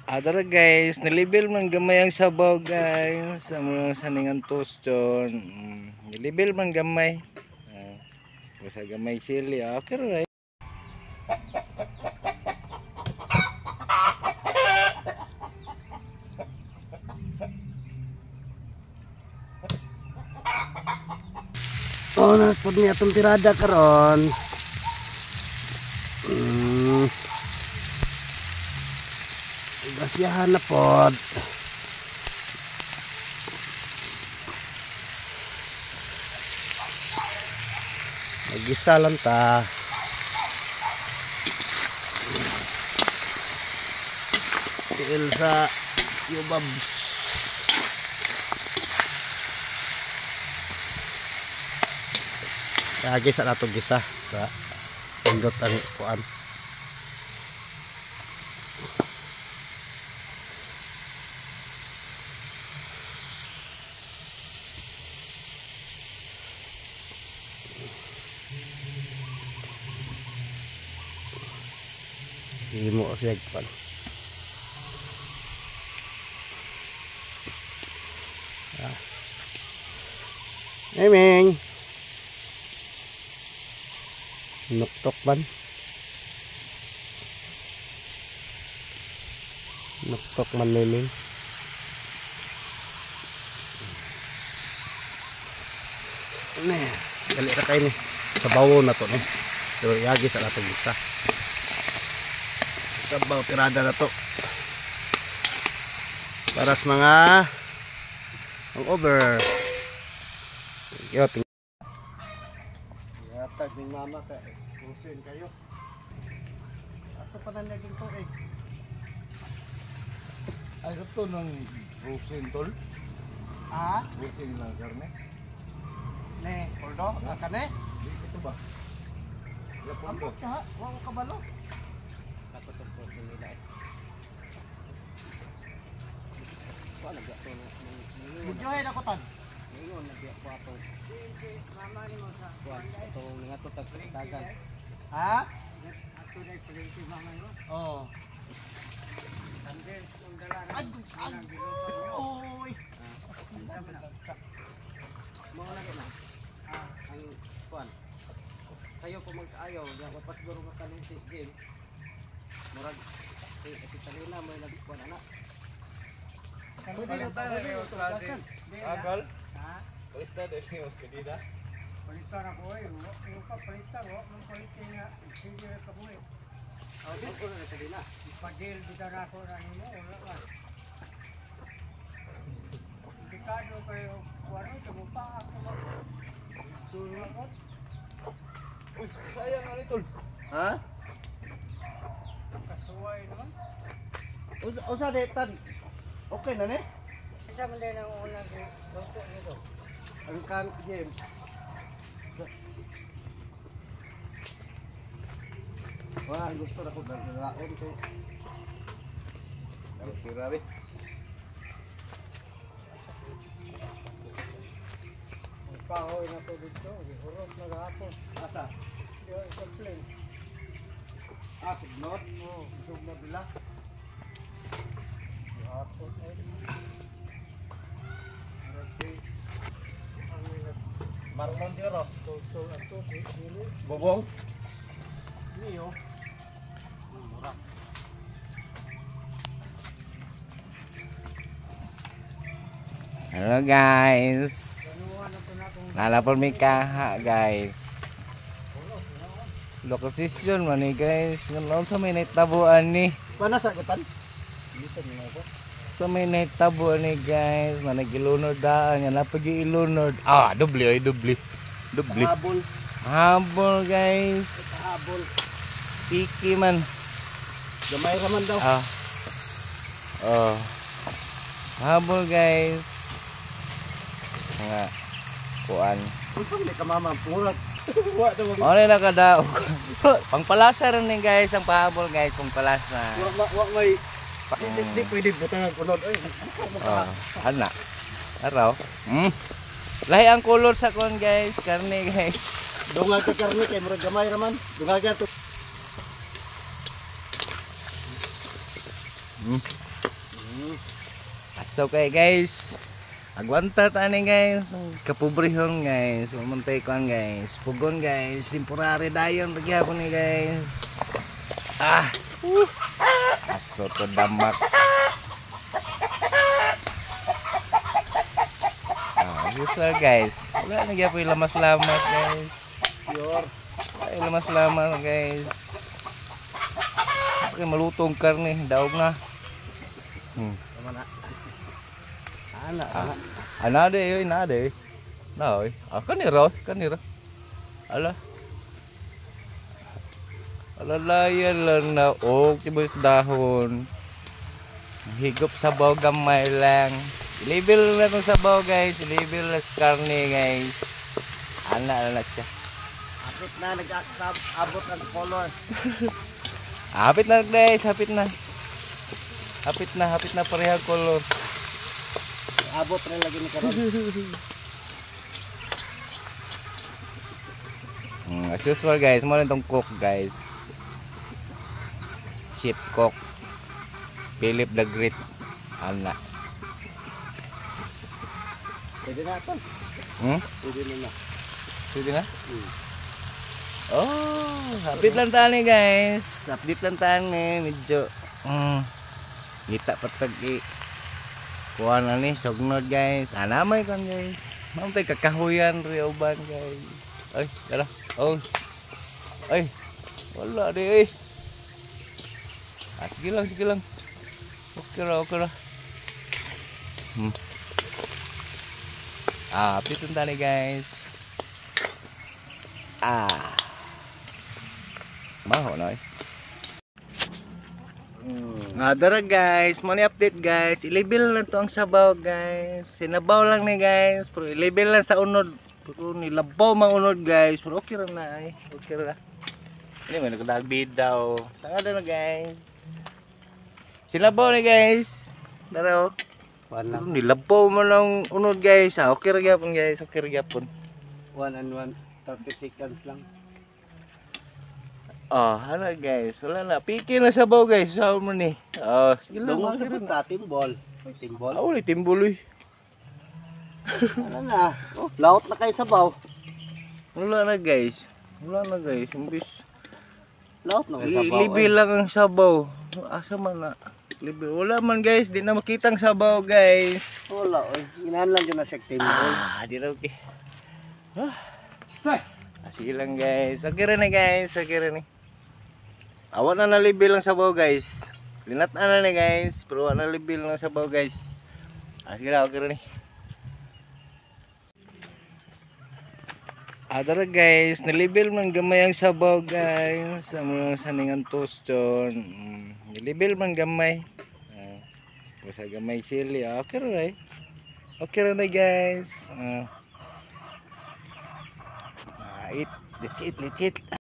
Adara guys, nilibil man gamay ang sabaw guys. Sa mga saningan toston. Nilibil man gamay. Sa gamay sili. Okay right. Oh, napod niya itong tirada karon. Grasyahan na pod. Magisa lang ta. Tiil sa yubabs. Gisa na ito, gisa sa pindot ang kuan. Himo siya kuan. Hey, Ming. Nuktok man. Nuktok man Miming. Ne, dali ra kay ni. Sabaw na to ni. Pero iagi sa atong gisa. Sabaw tirada na to. Para sa mga ang over. Yo, yatag ning mama ka pusin kayo. Ato pa na naging to eh. Ay ito ng rusin tol. Ah? Rusin lang karne. Ne, poldo, kane? Ito ba? Amot ka, wa ko kabalo. Videohin ako tan. Ha? Oo. Ag, ag, oy. Kayo po magkaayaw, wapas guro ka kanin si Jim. Murag si Talina mo nagkuan ana. Agal? Palista dahil yung kadida. Palista na ko eh. Yung pa palista, wak mong palista nga. Sige na ka mo eh. Ipadil bitaw na ako na nimo, wala ka. Indikado kayo, kuwano, tumupa ako. Sulakot. Uy, sayang nga nito. Ha? Kasuway naman. Usa de tan. Okay na ni? Isa man din ang unang luto nito. Ang kan James. Wah, gusto na ko dalaon to. Grabe. Ang kahoy na to dito, gihurot na gahapon. Asa? Yo, sa plane. Ah, signot. Oo, Isog na bila. gahapon eh. Murag si ang Marlon siguro. nagtultol ato, dili. Bobong. Niyo. Mura. Hello guys. Nalapon mi kaha guys. Lokasisyon man ni guys. Ngayon sa may naitabuan ni. Mana sa kutan? Sa may naitabuan ni guys. Managilunod daan. Nga napag-iilunod. Ah, doble ay doble. Doble. Habol. Habol guys. Habol. Tiki man. Gamay ra man daw. Ah. Oh. Habol guys. Nga kuan. Unsa man ka mama purag. Wa na mag Ano na kadaog. Pangpalasa rin ni guys ang pahabol guys, pangpalasa. wa may di pwede butangan kunod oy. Oh, ana. Araw. Lahi ang color sa kuan guys, karne guys. Dungag ka karne kay murag gamay ra man. Dungag ka to. So kay guys, agwanta tani guys, kapobrehon guys, mamantay kuan guys, pugon guys, temporary dayon pagyapon ni guys. Ah, aso to damak. Ah, usual guys. Wala na gyapon lamas-lamas guys. Pure. Ay, lamas-lamas guys. Okay, malutong karne, daog na. Tama na. Ana, ana. Anade oy, nade. Na oy. Ah, kanira, kanira. Ala. Alalayan lang na og tibos dahon. Higop sabaw gamay lang. Ilibel na tong sabaw guys, ilibel na sa karne guys. Ana na siya. Hapit na nag-aksab, abot ang color. Hapit na guys, hapit na. Hapit na, hapit na pareha color. Abot rin lagi ni karon. As usual guys, mo rin tong cook guys. Chief cook Philip the Great. Ana. Pwede na ito. Pwede na na. Pwede na? Oh, update lang tani guys. Update lang tani, medyo kita patag i kuha na ni sugnod guys. Ana may kan guys. Mamtay kakahuyan ri uban guys. Ay, dala. Oh. Ay. Wala di eh. Ah, sige lang, sige lang. Okay ra, okay ra. Ah, update lang tani guys. Ah. Maho na eh. Dara guys, money update guys. I-label lang to ang sabaw guys. Sinabaw lang ni guys, pero i-label lang sa unod. Pero nilabaw mang unod guys, pero okay ra na eh. Okay ra. Hindi man nagdagbid daw. Tanga na guys. Sinabaw ni guys. Dara oh. One lang. Pero nilabaw man ang unod guys. Ah, okay ra gyapon guys, okay ra gyapon. 1 and 1. 30 seconds lang. Oh, hala guys, wala na. Piki na sabaw guys, sabaw mo ni. Oh, sige lang. Dungo Okay sa ra na. punta, timbol. May timbol. Ah, wala timbol eh. Ano na? Oh, laot na kayo sabaw. Wala na guys. Wala na guys. Imbis Laot na kayo sabaw. Libre lang ang sabaw. Asa man na? Libre. Wala man guys, di na makita ang sabaw guys. Wala oy. Inahan lang yun na siya timbol. Ah, di na okay. Sa. Ah, sige lang guys. Okay rin na guys. Okay rin eh. Awa na nalibil ang sabaw guys. Linat na na guys. Pero wala na libil ang sabaw guys. Ah, sige lang. Okay rin eh. Ah, tara guys, nilibil man gamay ang sabaw guys. Sa mga saningan toston. Nilibil man gamay. Ah, basta gamay sili. Ah, okay ra eh. Okay ra na guys. Ah, eat. Let's eat, let's eat.